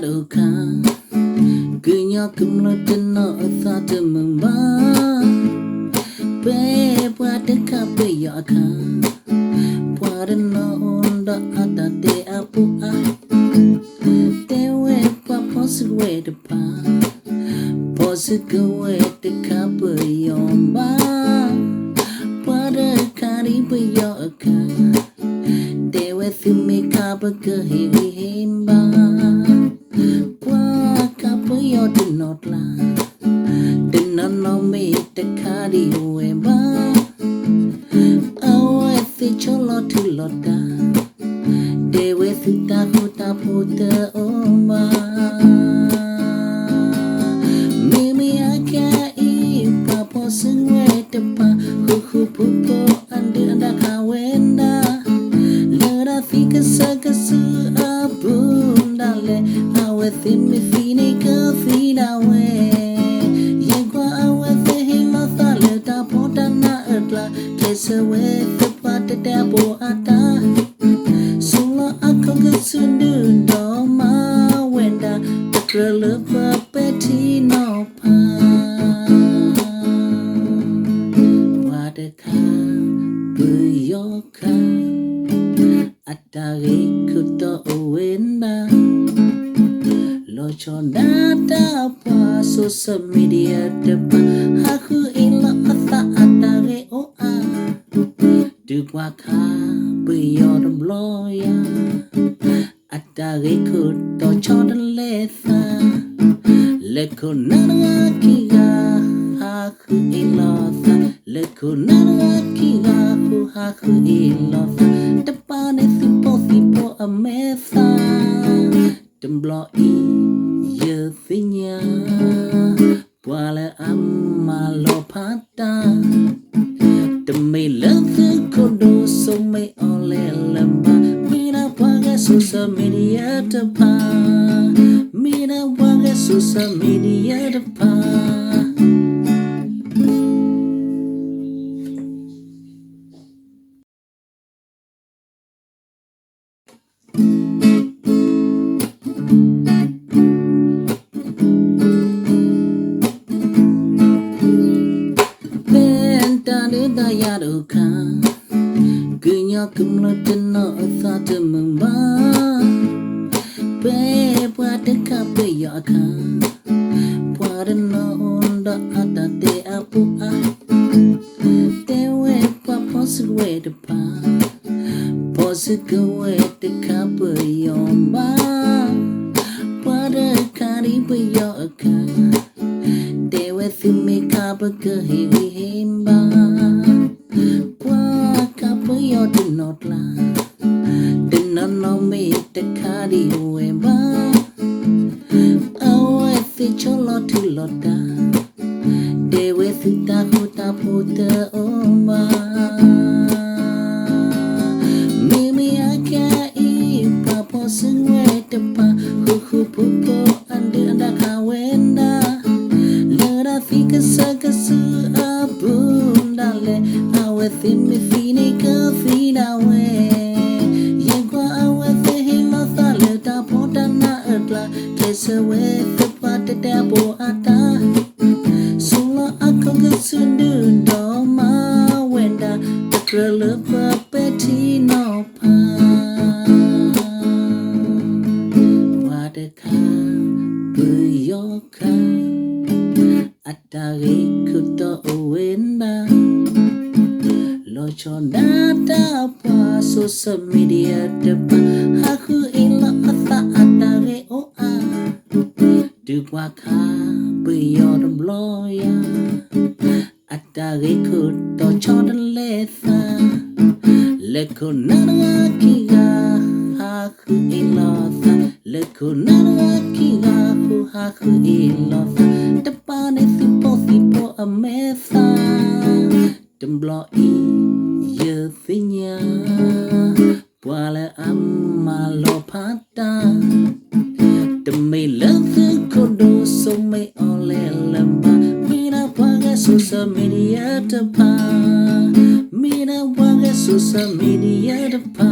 တၢ်ဒိၣ်ခါ, ကညီကမျၢၢ်တနီၤအသးတမုာ်ဘၣ်, ဖဲပှၤတခါပယီၤအခါ, ပှၤတနီၤဒီးအတၢ်တဲအါပူၤအါ, တဲဝဲပှၤဖီၣ်စုကဝဲၤတဖၣ်, ဖီၣ်စုကဝဲၤတခါပယီၤဘၣ်, ပှၤတခါဒ်ပယီၤအခါ, တဲဝဲသုမ့ၢ်ခါပကဟ့ၣ်ဂံၢ်ဟ့ၣ်ဘါ, ပှၤခါပယီၤတနီၤကျါ, တနီၤနီၤမ့ၢ်တခါဒံးဝဲဘၣ်, အဝဲသ့ၣ်ဆီလီၤထူလီၤတၢ်, တဲဝဲသုတၢ်ဃူတၢ်ဖိးတအိၣ်ဘၣ်. မ့မ့ၢ်အခဲအံၤ ပှၤဖီၣ်စုကဝဲၤတဖၣ် ဃူဃူဖိးဖိးအဒုးအဒါခးဝဲဒၣ်, လၢတၢ်သံကစၢၢ်ကစုအပူၤဒၣ်လဲာ်, အဝဲသ့ၣ်မ့ၢ်သံန့ၣ်ကသံဒၣ်ဝဲ, ယကွၢ်အဝဲသ့ၣ်ဟ့ၣ်လီၤသးလၢတၢ်ဖှီၣ်တၢ်နးအကျါ, ကျဲးစၢးဝဲသပှၢ်တဲတဲအပိာ်အတၢ်, ဆိလီၤအခီၣ်ကစုဒုၣ်ဒီးမၤဝဲဒၣ်, တကြၢးလၢပပဲာ်ထံနီၤဖး ပှၤတခါ ပယီၤခါ, အတၢ်ဂ့ၢ်ခိၣ်တီအိၣ်ဝဲဒၣ်, လီၤဆီဒၣ်တၢ်ပှၤ social media တဖၣ်, ဟးဃုအ့ၣ်လီၤအသးအတၢ်ဂ့ၢ်အိၣ်အါ, တုၤပှၤခါ ပယီၤတဘျီယၤ, အတၢ်ဂ့ၢ်ခိၣ်တီဆီတလဲသး, လၢခိၣ်နၢ်တဂၤခံဂၤ ဟးဃုအ့ၣ်လီၤသး, လၢခိၣ်နၢ်တဂၤခံဂၤ ဃုဟးဃုအ့ၣ်လီၤသး, တပာ်န့ၢ်သုပိာ်သံပိာ်အမဲာ်သး, တဘျီအံၤ ယသ့ၣ်ညါ ပှၤလၢအမၤလီၤဖးတၢ်, တမ့ၢ်လၢသုခိၣ်ဒိၣ်စိမ့ၢ်အီၤလဲၣ်လၢၤဘၣ်, မ့ၢ်ဒၣ်ပှၤဂဲၤ social media တဖၣ်, မ့ၢ်ဒၣ်ပှၤဂဲၤ social media တဖၣ်. ဖဲတၢ်ဒုးတၢ်ယၤတအိၣ်ခါ, ကညီကမျၢၢ်တနီၤအသးတမုာ်ဘၣ်, ဖဲပှၤတခါပယီၤအခါ, ပှၤတနီၤဒီးအတၢ်တဲအါပူၤအါ, တဲဝဲပှၤဖီၣ်စုကဝဲၤတဖၣ်, ဖီၣ်စုကဝဲၤတခါပယီၤဘၣ်, ပှၤတခါဒ်ပယီၤအခါ, တဲဝဲသုမ့ၢ်ခါပကဟ့ၣ်ဂံၢ်ဟ့ၣ်ဘါ, ပှၤခါပယီၤတနီၤကျါ, တနီၤနီၤမ့ၢ်တခါဒံးဝဲဘၣ်, အဝဲသ့ၣ်ဆီလီၤထူလီၤတၢ်, တဲဝဲသုတၢ်ဃူတၢ်ဖိးတအိၣ်ဘၣ်. မ့မ့ၢ်အခဲအံၤ ပှၤဖီၣ်စုကဝဲၤတဖၣ် ဃူဃူဖိးဖိးအဒုးအဒါခးဝဲဒၣ်, လၢတၢ်သံကစၢၢ်ကစုအပူၤဒၣ်လဲာ်, အဝဲသ့ၣ်မ့ၢ်သံန့ၣ်ကသံဒၣ်ဝဲ, ယကွၢ်အဝဲသ့ၣ်ဟ့ၣ်လီၤသးလၢတၢ်ဖှီၣ်တၢ်နးအကျါ, ကျဲးစၢးဝဲသပှၢ်တဲတဲအပိာ်အတၢ်, ဆိလီၤအခီၣ်ကစုဒုၣ်ဒီးမၤဝဲဒၣ်, တကြၢးလၢပပဲာ်ထံနီၤဖး, ပှၤတခါ ပယီၤခါ, အတၢ်ဂ့ၢ်ခိၣ်တီအိၣ်ဝဲဒၣ်, လီၤဆီဒၣ်တၢ်ပှၤ social media တဖၣ်, ဟးဃုအ့ၣ်လီၤအသးအတၢ်ဂ့ၢ်အိၣ်အါ, တုၤပှၤခါ ပယီၤတဘျီယၤ, အတၢ်ဂ့ၢ်ခိၣ်တီဆီတလဲသး, လၢခိၣ်နၢ်တဂၤခံဂၤ ဟးဃုအ့ၣ်လီၤသး, လၢခိၣ်နၢ်တဂၤခံဂၤ ဃုဟးဃုအ့ၣ်လီၤသး, တပာ်န့ၢ်သုပိာ်သံပိာ်အမဲာ်သး, တဘျီအံၤ ယသ့ၣ်ညါ ပှၤလၢအမၤလီၤဖးတၢ်, တမ့ၢ်လၢသုးခိၣ်ဒိၣ်စိမ့ၢ်အီၤလဲၣ်လၢၤဘၣ်, မ့ၢ်ဒၣ်ပှၤဂဲၤ social media တဖၣ်, မ့ၢ်ဒၣ်ပှၤဂဲၤ social media တဖၣ်.